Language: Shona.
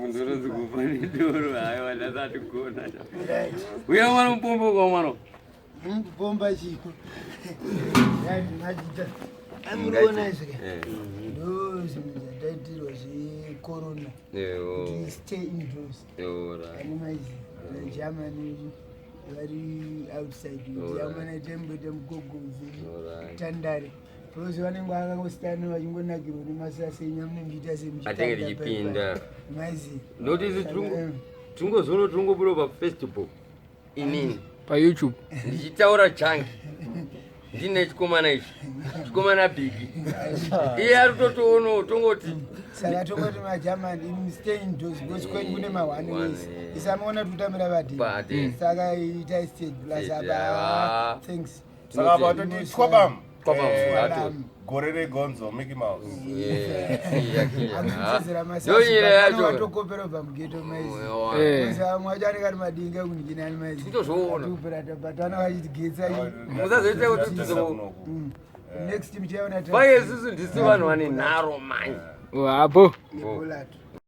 Ndoronzi kufa nedoro, haiwa, ndasati gona. Uya mwana mupombo kwa mwana. Kupomba chiko. Right, majita. Amuriona izvi ke? Ndo zvinhu zvataitirwa zvecorona. Kuti stay indoors. Ane maizi. Germany vari outside. Germany temboita mugogodzi. Tandare. Because vanenge vakangositana vachingonakirwa nemasasa enyu amunenge Atinge tichipinda. Maizi. Nokuti isu tingozoona tingobuda pafestival inini paYouTube ndichitaura changi ndine chikomana ichi, chikomana bhigi, iye ari kutotoonawo, tongoti Saka tongoti maGerman, stay indoors because kwenyu kune ma-one One, ways. Isamuona tutambira Vadini. vadini, saka itai stage plus Stage, apa. aiwa. Thanks. Saka apa toti twabam. Twabam, ato. Gore regonzo Mickey Mouse. Akuchezera. Ndoyire yacho. Masasatokopera bva mugeto maizi. Vamwe vacho anenge ari madinga kuningina ani maizi. Titozoona. Batana vachitigetsa. Musazoita kuti Next muchaona. Paye isusu ndisi vanhu vane nharo manje. Wapo. Nebolato.